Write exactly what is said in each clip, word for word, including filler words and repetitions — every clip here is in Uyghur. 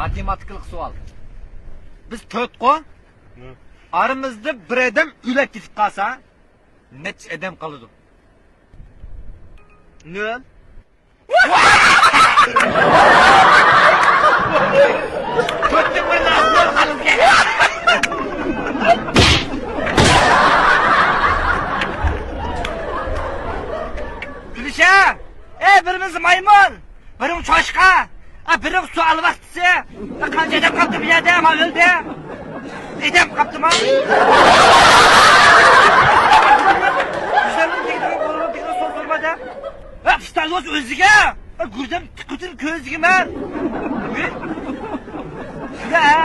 ماتېماتىكىلىق سوئال. بىز تۆتقۇ. ھە. ئارىمىزدا بىر ئادەم ئۆلۈپ كېتىپ قالسا، نەچچە ئادەم قالىدۇ؟ نۆل. تۆتتىن بىرىنى ئالدىن قالىدۇ. ئۆلۈشە! ئەي، بىرىمىز مايمۇن! بىرىڭ چوشقا، ئا، بىرىڭ سۇ ئالۋاستىسى. ئا، قانچە ئادەم قاپتۇ بۇ يەردە؟ ما ئۆلدى. ئادەم قاپتۇما؟ يۈزلەرنىڭ تېگىدىغان بولۇپ، تېگىدىغان سوزۇلما دەپ. ئا، ئۇستاز بولسا ئۆزىگە. ئا، گۈردەم تىقىتىن كۆزىگە مەن. شۇنداق، ھە؟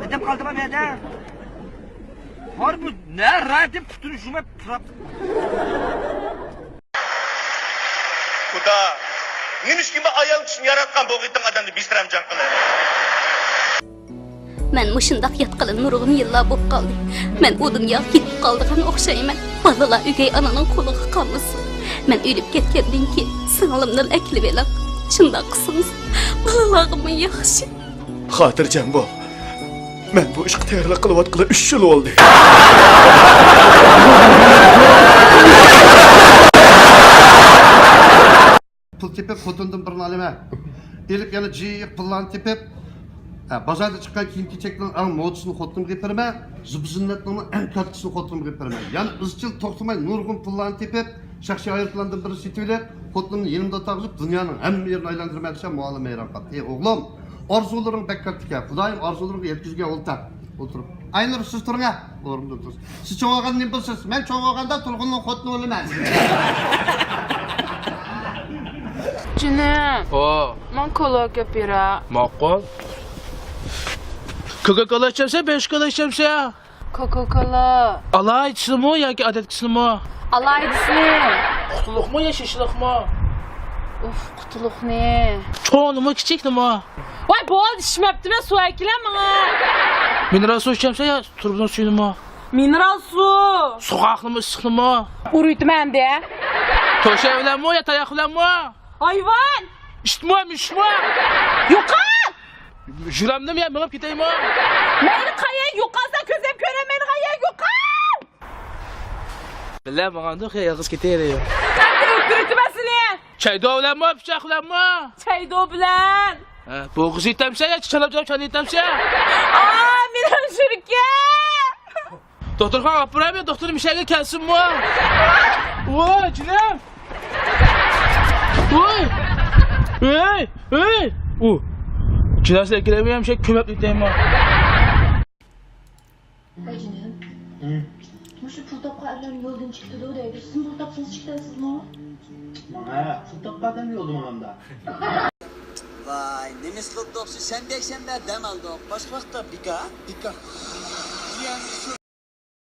ئادەم قالدىما بۇ يەردە؟ بار بۇ، نە رادىم پۇتىنى شۇماپ پۇراپ. خۇدا، نېمىشقا بۇ ئايال كىشىنى ياراتقان بولغىيتىڭ ئادەمنى بىسرەم جان قىلىپ؟ مەن مۇشۇنداق ياتقىلى نۇرغۇن يىللار بولۇپ قالدى. مەن ئۇ دۇنياغا كېتىپ قالىدىغان ئوخشايمەن. بالىلار ئۆگەي ئانىنىڭ قولىغا قالمىسۇن. مەن ئۆلۈپ كەتكەندىن كېيىن سىڭلىمنىلا ئەكېلىۋېلىڭ. شۇنداق قىلسىڭىز بالىلارغىمۇ ياخشى. خاتىرجەم بول. مەن بۇ ئىشقا تەييارلىق قىلىۋاتقىلى ئۈچ يىل بولدى. پۇل تېپىپ، خوتۇندىن بىرنى ئالىمەن. ئېلىپ يەنە جىق پۇللارنى تېپىپ، ھە، بازاردا چىققان كىيىم-كېچەكنىڭ ئەڭ مودىسىنى خوتۇنۇمغا ئېلىپ بېرىمەن. زىبۇ-زىننەتنىڭمۇ ئەڭ كاتتىسىنى خوتۇنۇمغا ئېلىپ بېرىمەن. يەنە ئىزچىل توختىماي نۇرغۇن پۇللارنى تېپىپ، شەخسىي ئايروپىلاندىن بىرنى سېتىۋېلىپ، خوتۇنۇمنى يېنىمدا ئولتۇرغۇزۇپ، دۇنيانىڭ ھەممە يېرىنى ئايلاندۇرىمەن دېسەم، مۇئەللىم ھەيران قالدى. ئەي ئوغلۇم، ئارزۇلىرىڭ بەك كاتتىكەن. خۇدايىم ئارزۇلىرىڭغا يەتكۈزگەن بولسا. ئولتۇرۇپ. ئاينۇر، سىز تۇرۇڭ ھە. ئورنىدىن تۇرسا. سىز چوڭ بولغاندا نېمە بولىسىز؟ مەن چوڭ بولغاندا تۇرغۇننىڭ خوتۇنى بولىمەن. جېنىم. ئو. ماڭا كولا ئەكەپ بېرە. ماقۇل. كوكا كولا ئىچەمسەن، بېشكولا ئىچەمسەن؟ كوكا كولا. ئالاھىدىسىنىمۇ ياكى ئادەتكىسىنىمۇ؟ ئالاھىدىسىنى. قۇتۇلۇقمۇ يا شېشىلىقمۇ؟ ئۇف، قۇتۇلۇقنى. چوڭىنىمۇ، كىچىكنىمۇ؟ ۋاي، بولدى، ئىچمەپتىمەن، سۇ ئەكىلە ماڭا. مىنېرال سۇ ئىچەمسەن يا تۇرۇبىنىڭ سۈيىنىمۇ؟ مىنېرال سۇ. سوغۇقنىمۇ، ئىسسىقنىمۇ؟ ئۇرۇۋېتىمەن ئەمدى. توشاق بىلەنمۇ يا تاياق بىلەنمۇ؟ ھايۋان! ئىتمۇ، مۈشۈكمۇ؟ يوقال! يۈرەمدىمۇ يا مېڭىپ كېتەيمۇ؟ مەيلى قايەرگە يوقالسا، كۆزۈم كۆرەلمەيدىغان يەرگە يوقال! بىللە ماڭامدۇق يا يالغۇز كېتەيلى؟ قەتئىي ئۆلتۈرۈۋېتىمەن سېنى! چەيدو بىلەنمۇ، پىچاق بىلەنمۇ؟ چەيدو بىلەن! ھە، بوغۇز يېتەمسەن يا چالاپ چالاپ چانا يېتەمسەن؟ ئا، مېنىڭ يۈرىكىم! دوختۇرخانىغا ئاپىرايمۇ، دوختۇر مۇشۇ يەرگە كەلسۇنمۇ؟ ۋاي، جېنىم! ۋاي! ۋاي! ۋاي! ئۇ جىناسىنى ئەكىرەيمۇ يا مۇشۇ يەرگە كۆمۈپ يېتەيمۇ؟ ۋاي جېنىم. ھە؟ مۇشۇ پۇل تاپقان ئەرلەرنى يولدىن چىقىرىدۇ دەيدۇ. سىزمۇ پۇل تاپسىڭىز چىقىرىسىزمۇ؟ ماڭا پۇل تاپقان ئادەم يولدا ماڭامدا. ۋاي، نېمىس قىلدۇق؟ شەنبە، يەكشەنبە دەم ئالدۇق. باشقا ۋاقىتتا بىكار، بىكار.